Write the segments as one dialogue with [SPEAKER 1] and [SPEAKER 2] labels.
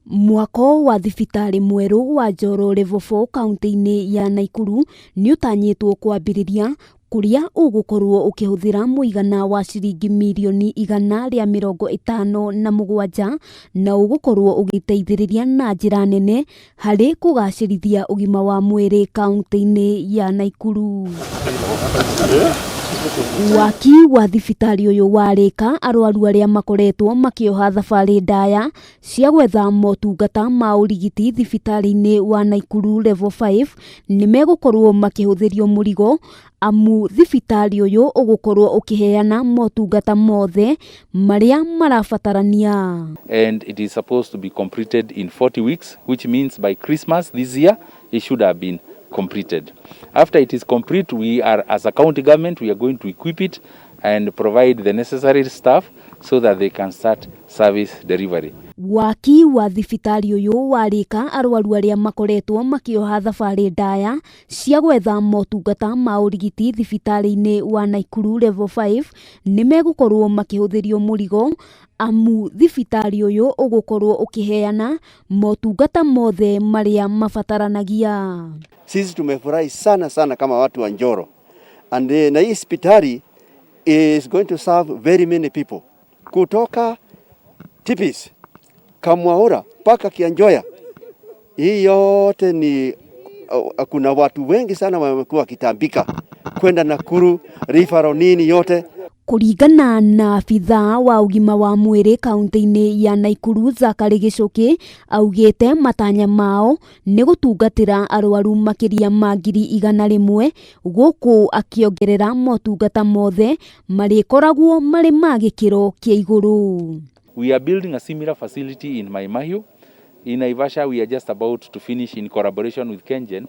[SPEAKER 1] Mwako wa thibitarĩ mwerũ wa Njoro Level 4 kaunti-inĩ ya Naikuru nĩũtanyĩtwo kwambĩrĩria kũrĩa ũgũkorwo ũkĩhũthĩra mũigana wa ciringi mirioni 157 na ũgũkorwo ũgĩteithĩrĩria na njĩra nene harĩ kũgacĩrithia ũgima wa mwĩrĩ kaunti-inĩ ya Naikuru. Waki wa thibitarĩ ũyũ warĩka arwaru arĩa makoretwo makĩoha thabarĩ ndaya cia gwetha motungata ma ũrigiti thibitarĩ-inĩ wa Naikuru Level 5 nĩ megũkorwo makĩhũthĩrio mũrigo amu thibitarĩ ũyũ ũgũkorwo ũkĩheana motungata mothe marĩa marabatarania.
[SPEAKER 2] And it is supposed to be completed in 40 weeks, which means by Christmas this year, it should have been completed. After it is complete, we are, as a county government, we are going to equip it and provide the necessary staff so that they can start service delivery.
[SPEAKER 1] Waki wa thibitarĩ ũyũ warĩka arwaru arĩa makoretwo makĩoha thabarĩ ndaya cia gwetha motungata ma ũrigiti thibitarĩ-inĩ wa Naikuru Level 5 nĩ megũkorwo makĩhũthĩrio mũrigo amu thibitarĩ ũyũ ũgũkorwo ũkĩheana motungata mothe marĩa mabataranagia.
[SPEAKER 3] Sisi tumefurahi sana sana kama watu wa Njoro and na hii hospitali is going to serve very many people kutoka Tipis, Kamwaura mpaka Kianjoya. Hii yote ni kuna watu wengi sana wamekuwa wakitambika kwenda Nakuru, referral nini yote.
[SPEAKER 1] Kũringana na abithaa wa ũgima wa mwĩrĩ kaunti-inĩ ya Naikuru Zakary Gichuki augĩte matanya mao nĩ gũtungatĩra arwaru makĩria ma 100,000 gũkũ akĩongerera motungata mothe marĩkoragwo marĩ ma gĩkĩro kĩa igũrũ.
[SPEAKER 2] We are building a similar facility in Mai Mahiu. In Naivasha, we are just about to finish in collaboration with KenGen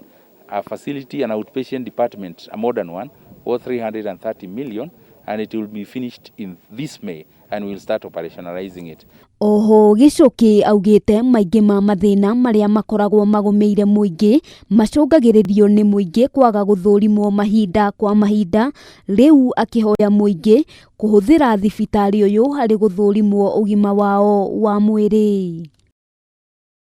[SPEAKER 2] a facility, an outpatient department, a modern one, worth 330 million, and it will be finished in this May, and we'll start operationalizing it.
[SPEAKER 1] Oho Gichuki augĩte maingĩ ma mathĩna marĩa makoragwo magũmĩire mũingĩ macũngagĩrĩrio nĩ mũingĩ kwaga gũthũrimwo mahinda kwa mahinda, rĩu akĩhoya mũingĩ kũhũthĩra thibitarĩ ũyũ harĩ gũthũrimwo ũgima wao wa mwĩrĩ.